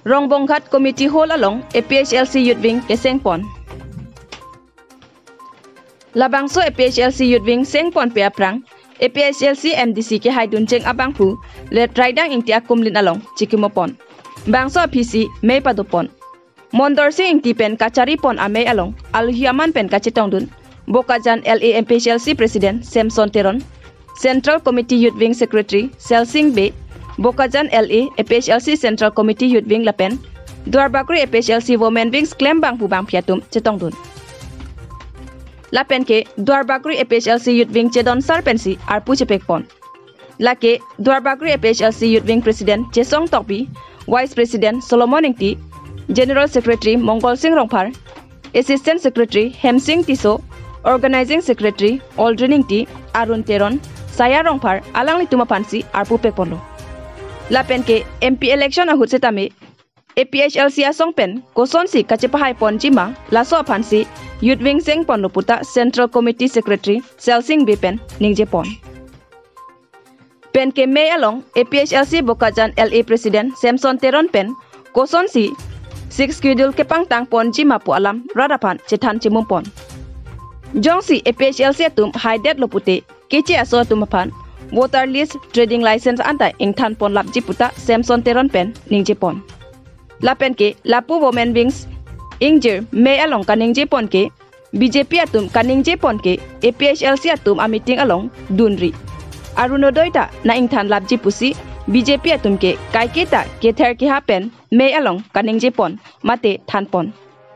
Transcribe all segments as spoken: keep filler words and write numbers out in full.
Rongbonghat Committee Hall along A P H L C Youth Wing kesengpon. Labangso A P H L C Youth Wing sengponpe aphrang A P H L C M D C kehaidun cheng abangphu Let Raidang Ingti akumlin along chikimopon. Bangso aphisi mei padopon. Mondorsing Ingti pen kacharipon amei along alohi aman pen kachetongdun Bokajan L A A P H L C President Samson Teron, Central Committee Youth Wing Secretary Selsing Bey, Bokajan L A A P H L C Central Committee Youth Wing lapen Duarbagori A P H L C Women Wings klembang pu bangpi atum chetongdun. Lapen ke Duarbagori A P H L C Youth Wing chedonsar pensi arpu chepekpon. Lake Duarbagori A P H L C Youth Wing President Chesong Tokbi, Vice President Solomon Ingti, General Secretary Mongol Sing Rongphar, Assistant Secretary Hemsing Tisso, Organizing Secretary Aldrin Ingti, Arun Teron, Saya Rongphar alanglitum aphansi arpu pekponlo. Lapen ke M P election ahut setame A P H L C asong pen kosonsi kachepahaiponji ma, laso aphansi Youth Wing sengponlo puta Central Committee Secretary Selsing Bey pen ningjepon. Pen ke mei along A P H L C Bokajan L A President Samson Teron pen kosonsi Sixth Schedule kepangtangponji ma pu alam rat aphan chethan chimumpon. Jongsi A P H L C atum haidetlo pute keche aso atum aphan voter list, trading license anta ingthanponlapji puta Samson Teron pen ningjepon. Lapen ke lapu Women Wings ingjir mei along kaningjepon ke B J P atum kaningjepon ke A P H L C atum a meeting along dunri. Arunodoi ta nang ingthanlapji pusi B J P atum ke kaiketa kether keha pen mei along kaningjepon mate thanpon.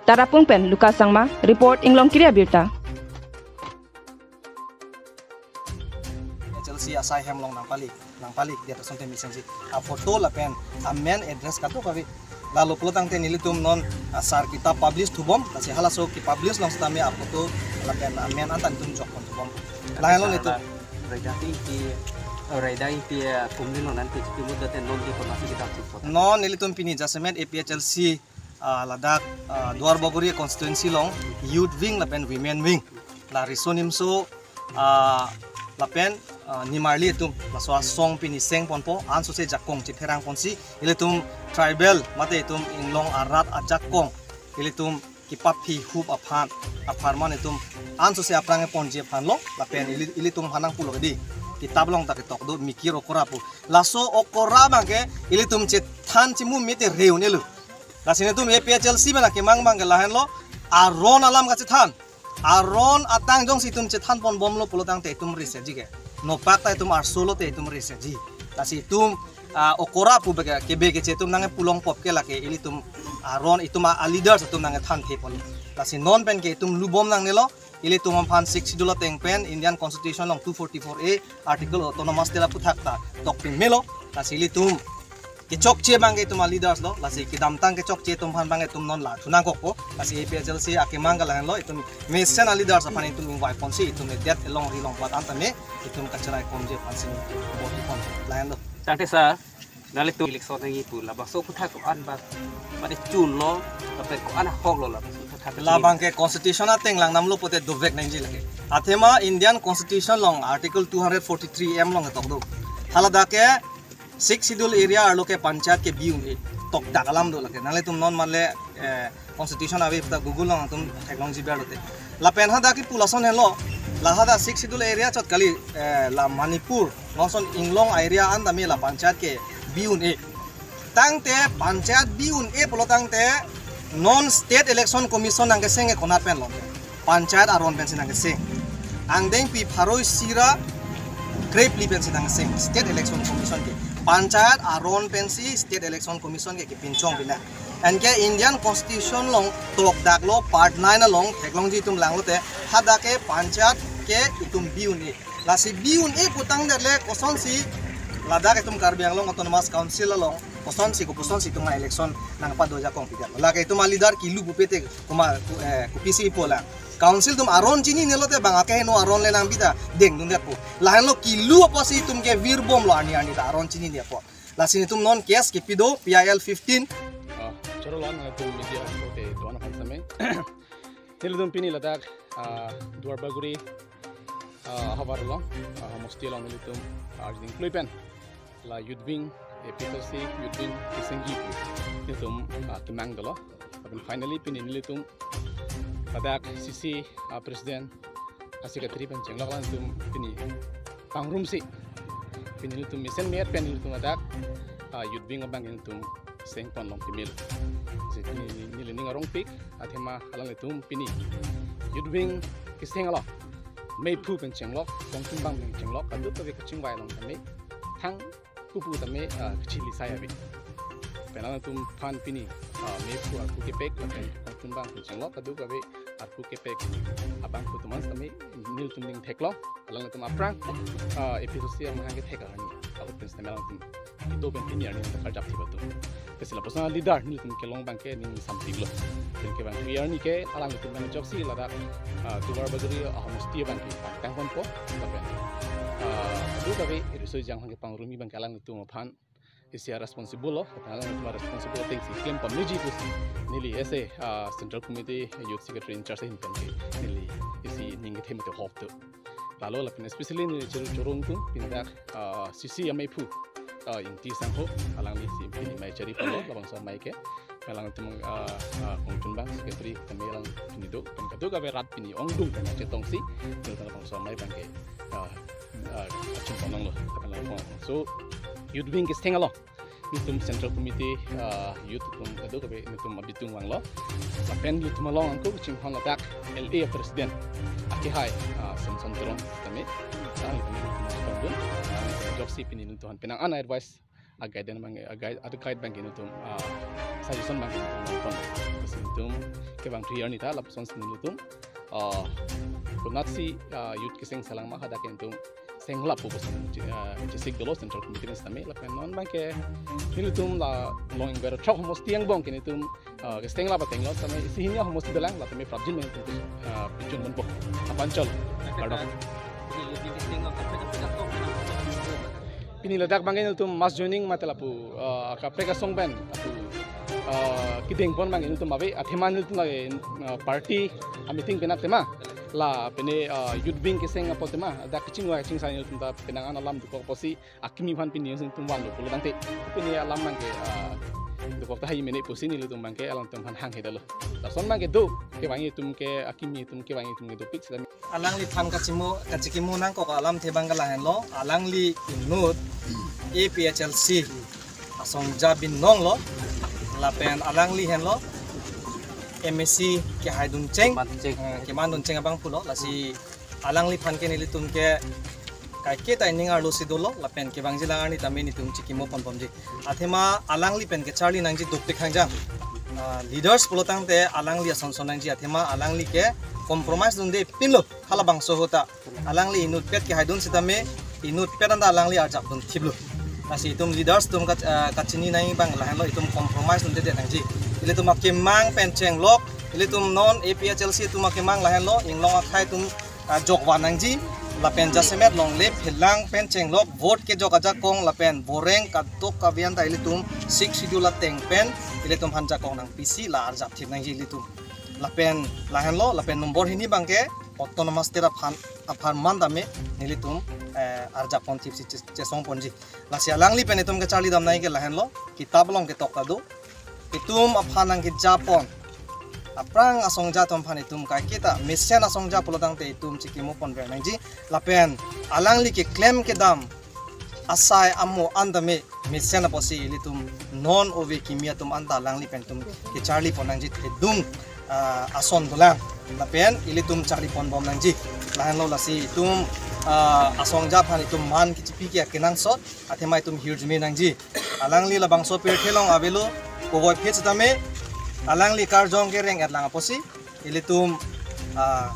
Tarapung pen Lucas Sangma, report Inglongkiri Abirta. H L C asai hem along nangpali, nangpali dia asonte mesen si. A photo lapen a main address kadokave. Lalo pulotangte nelitum non asar kita publish thubom, lasi halaso kepublish along setame a photo lapen a main anta nelitum jokpon thubom. Lahenlo nelitum. Raidang Ingti, Raidang Ingti, eh, kumlin lo nanti citi muda te non di konasi kita support. Non nelitum pini jasemet A P H L C, ah, ladak, ah, Duarbagori constituency along Youth Wing lapen Women Wing. La riso nimso, ah, lapen, ah, nimarli atum laso asong pini sengponpo, ansose jakong chepherangponsi, ilitum tribal mate itum Inglong arat ajakong, ilitum kepaphi hup aphan, apharman itum ansose aphrang ponji aphanlo, lapen ili-, ilitum hanang pulo di. Kitap along ta ketok do, mikir okora pu. Laso okora abangke ilitum chethan chimu mete reun elu. Lasi nelitum A P H L C pen akemang abangke lahenlo, aron alam kachethan. Aron atang jongsi itum chethanponbomlo pulotangte itum reseji ke. Nopak ta itum arso lote itum reseji. Lasi itum, ah, okora pu beke, kebe keche itum nangpulong pop ke lake ilitum aron itum a, a leaders itum nangthantheponlo. Lasi non pen ke itum lubom nangnelo, ilitum aphan Sixth Schedule ateng pen Indian Constitution along two forty-four A article autonomous state aphuthak ta tokpin melo, lasi ilitum kechokche abangke itum a leaders lo, lasi kedamtang kechokche atum aphan abangke itum non la thunangkokpo, lasi A P H L C akemang ke lahenlo, itum mesen a leaders aphan itum invite ponsi, itum edet elong ri long pat antame, itum kacharaiponji aphansi itum bor-ipon lahenlo. Tangte sir, nanglitum election nangji pu labangso aphuthak ko-an bak, mane chunlo, lapen ko-an ahoklo labangso aphuthak. Labangke constitution ateng lang namlo pote dovek nangji lake. Athema Indian Constitution along article two hundred forty-three M along ketok do. Haladak ke Sixth Schedule area arlo ke panchayat ke bi un-e, tokdak alam do lake. Nanglitum non manle, eh, constitution ave ta Google along itum theklongji ber lote. Lapen hadak kipu lason henlo, la hadak Sixth Schedule area chot kali, eh, la Manipur, lason Inglong area antame la panchayat ke bi un-e. Tangte panchayat bi un-e pulotangte non State Election Commission nangkeseng ke konat pen lo. Panchayat aron pensi nangkeseng. Angdengpi pharo isi ra krephli pensi nangkeseng State Election Commission ke. Panchayat aron pensi State Election Commission ke kepinchong pina. Anke Indian Constitution along tokdaklo part nine along theklongji itum langlote hadak ke panchayat ke itum bi un-e. Lasi bi un-e putangdet le kosonsi ladak itum Karbi Anglong Autonomous Council along kosonsi kopusonsi itum election nangpadojakong pidetlo. Lake itum a leader kilu pupe te kuma, eh, kopisi ipo la. Council atum aron chininelo te bang akeheno aron le nangbi ta dengdundetpo. Lahenlo kilu apotsi itum ke virbomlo arni arni ta aron chinine apot. Lasi nelitum non case kepi do P I L fifteen. Ah, choro lan nangtum media ko te don aphan same. Nelitum pini ladak, ah, Duarbagori, ah, havar along, ah, mosti along nelitum, ah, arjuding klui pen la Youth Wing, A P H L C Youth Wing kesengji pu. nelitum, ah, kemang dolo. Lapen finally pini nelitum ladak C C, ah, president, ah, secretary pen chenglok alangtum pini pangrumsi. Pini nelitum mesen met pen nelitum ladak, ah, youth wing abang nelitum seng pon long pimil. Si pini neli ning arongpik, athema alanglitum pini youth wing keseng along meiphu pen chenglok, kongchumbang pen chenglok, kadokave kachingvai along tame thang pupu tame, ah, kachili sai ave. Pen alangtum aphan pini, ah, meiphu arpu kepek, lapen kongchumbang pen chenglok, kadokave arpu kepek abangphu atum an tame nelitum ning theklong, alangtum aphrang, ah, A P C C amahang kethek arni, ah, open stem alangtum kedo pen pini arni ta karjap thip atum. Lasi lapuson leader nelitum kelong abangke ning samtik lo. Pen kevang three arni ke alangtum pen ajoksi ladak, ah, Duarbagori ahomosti abangke pangtang ponpo. Lapen, ah, kadokave riso ejang abangke pangrumi abangke alangtum aphan isi a-responsible lo. Lapen alangtum a-responsible atengsi klem pameji pusi neli as a, ah, Central Committee Youth Secretary in charge ahin pen ke neli isi ning kethe mate hop tu. Lalo lapen especially neli churu churung tu pindak, ah, C C ameiphu, ah, Ingti Sangho, alangli si pini mei chari ponlo, labangso amei ke. Alangtum, ah, ah, kongchumbang secretary tame alang pini do, pen kadokave rat pini ongdung pen chetongsi, nelitum labangso amei abangke, ah, ah, achun ponlonglo, lapen labangso youth wing keseng along nelitum Central Committee, ah, youth atum kadokave nelitum abitung vanglo. Lapen nelitum along angko kachinghon ladak L A president akehai, ah, Samson Teron tame, ah, nelitum, nelitum, ah, nelitum ajoksi pini nelitum aphan penang an advice, a-guide abang, a-guide, a-guide abangke nelitum, ah, suggestion abangke nelitum nangkon. Lasi nelitum kevang three arni ta lapuson si nelitum, ah, konatsi, ah, youth keseng salang ma hadak nelitum seng lap pusi, ah, chesik dolo Central Committee pen sitame. Lapen non abangke nelitum la long ingver throk homosti angbong ke nelitum, ah, keseng lap ateng lo tame isi hini homosti dolang, la tame prapjin nelitum, ah, pichun ponpo. Apan chol. Kardom. Pini ladak abangke nelitum mass joining mate lapu, ah, kaprek asong pen lapu, ah, kedeng pon abangke nelitum ave, athema nelitum lake, ah, party a-meeting penap tema, la pine, ah, youth wing keseng apot tema, dak kachingvai kachingsai nelitum ta penang an alam dokok apotsi akimi aphan pini nelitum vanlo pulo tangte, pini alam abangke, ah, dokok tahai mene pusi nelitum abangke alangtum aphan hanghe detlo. Lason abangke do, kevang atum ke akimi atum kevang atum ke dopik sita. Alangliphan kachimo, kachikimo nangkok alamthe abangke lahenlo, alangli inut A P H L C asongja binong lo, lapen alangli henlo M A C kehaidun cheng, Keman cheng. Eh, kemandun cheng abang pulo, lasi alangliphan ke nelitum ke kaiketa ining arlo si dolo, lapen kevangji lang arni tame nelitum chikimo ponbomji. Athema alangli pen kecharli nangji dopik hangjang. Ah, leaders pulo tangte alangli asonson nangji, athema alangli ke compromise dunde pinlo halabangso ahut ta. Alangli inutpet kehaidun sitame, inutpet anta alangli arjapdun thiplo. Lasi itum leaders atum ka, ah, kachini nangji abang lahenlo, itum compromise dunde nangji. Ilitum akemang pen chenglok, ilitum non A P H L C atum akemang lahenlo, inglong akhei atum, ah, jokvan nangji, lapen jasemet longle phelang pen chenglok, vote kejok ajakong lapen boreng kadokave anta ilitum Sixth Schedule ateng pen ilitum aphan jakong nangpisi la arjap thip nangji ilitum. Lapen lahenlo, lapen nombor hini abangke autonomous state aphan, apharman tame nelitum, eh, arjap pon thipsi che-, chesong ponji. Lasi alangli pen itum kecharli dam nangji ke lahenlo, kitap along ketok ta do. Itum aphan nangkejapon aphrang asongja atum aphan itum kaiketa mesen asongja pulo tangte itum chikimo ponver nangji. Lapen alangli keklem kedam asai amo an tame mesen apotsi ilitum non ove kimi atum anta alangli pen itum kecharli pon nangji, thedung, ah, ason dolang. Lapen ilitum charli ponbom nangji. Lahenlo, lasi itum, ah, asongja aphan itum man kechipi ke akenangsot, athema itum hirjume nangji. Alangli labangso pirthe along avelo, kovoi phit sitame, alangli karjong kereng-et lang apotsi, ilitum, ah,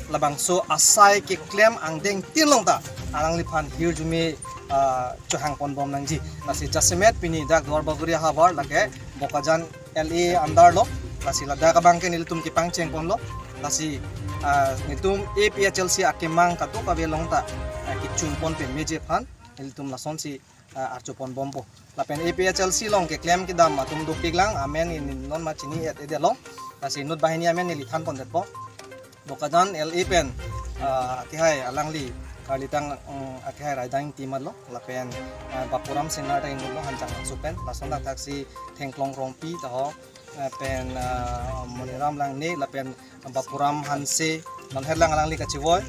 labangso asai keklem angdengtin along ta alangliphan hirjume, ah, chohang ponbom nangji. Lasi jasemet pini dak Duarbagori ahavar lake Bokajan L A under lo. Lasi ladak abangke nelitum kepangcheng ponlo. Lasi, ah, nelitum A P H L C akemang kadokave along ta, ah, kechun pon pemeji aphan nelitum lasonsi, ah, archo ponbompo. Lapen A P H L C along keklem kedam atum dopik lang, amen neli non ma chini-et-edetlo. Lasi inut banghini amen neli than pondetpo. Bokajan L A pen, ah, akehai alangli Karlitang, mm, akehai Raidang Ingti matlo, lapen, ah, Bapuram Singnar ta inutlo Hanjanglangso pen, lason dak thaksi Thengklong Rongpi taho, eh, pen, ah, Moniram Langne, lapen Bapuram Hanse, non herlang alangli kachevoi,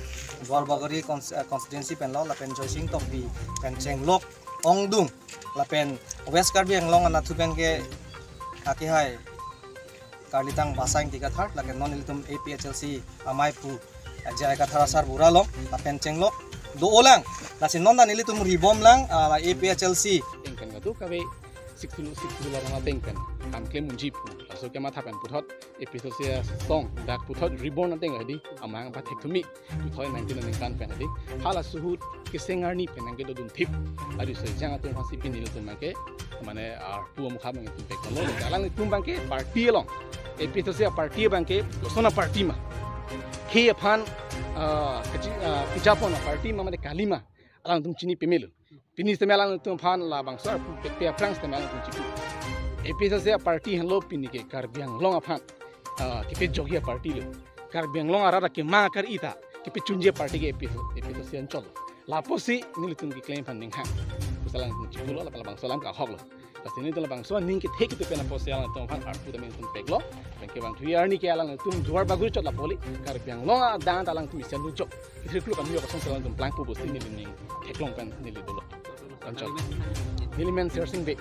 Duarbagori cons-, eh, constituency penlo, lapen Joysing Tokbi pen chenglok ongdung, lapen West Karbi Anglong anatthu pen ke akehai Karlitang Basa Ingti Kathar, lapen non ilitum A P H L C amei pu, eh, J I Kathar asarbura lo, lapen chenglok do-olang, lasi non dan ilitum ribomlang, ah, la A P H L C. Ingkan katu kave sikulu sikulu la rama tengkan kam klem unji pu. Laso kematha pen puthot A P H L C asong dak puthot reborn ateng hadi amahang pathek thumi two thousand nineteen aningkan pen hadi. Hala suhut keseng arni pen nangke dodun thip. Adi so jang atum hasi pini ilitum ke mane arpu amukha nangtum pek lo. Alangtum abangke party along. A P H L C party abangke kosona party ma. Khei aphan, ah, kachi, ah, kejapon party ma mane kalima. Alangtum chini pemelo. Pini sitame alangtum aphan labangso arpu pekpe aphrang sitame alangtum chipu. A P H L C party henlo pini ke Karbi Anglong aphan, ah, kepejokji aparty lo. Karbi Anglong arat akemang akar-i ta kepechunji aparty ke A P H L C, A P H L C anchot lo. Lapusi nelitum keklem aphan ninghang. Pusi alangtum chipulo, lapen labangso alam kahoklo. Lasi nelitum labangso aning kethe ketu pen apotsi alangtum aphan arpu tame nelitum peklo. Pen kevang thuji arni ke alangtum Duarbagori chot lapu kali, Karbi Anglong adang ta alangtum isi anujok. Ithir kluk anujok asonsi alangtum plangpo pusi neli ning theklong pen neli dolo. Anchot. Neli men Sersing Bey.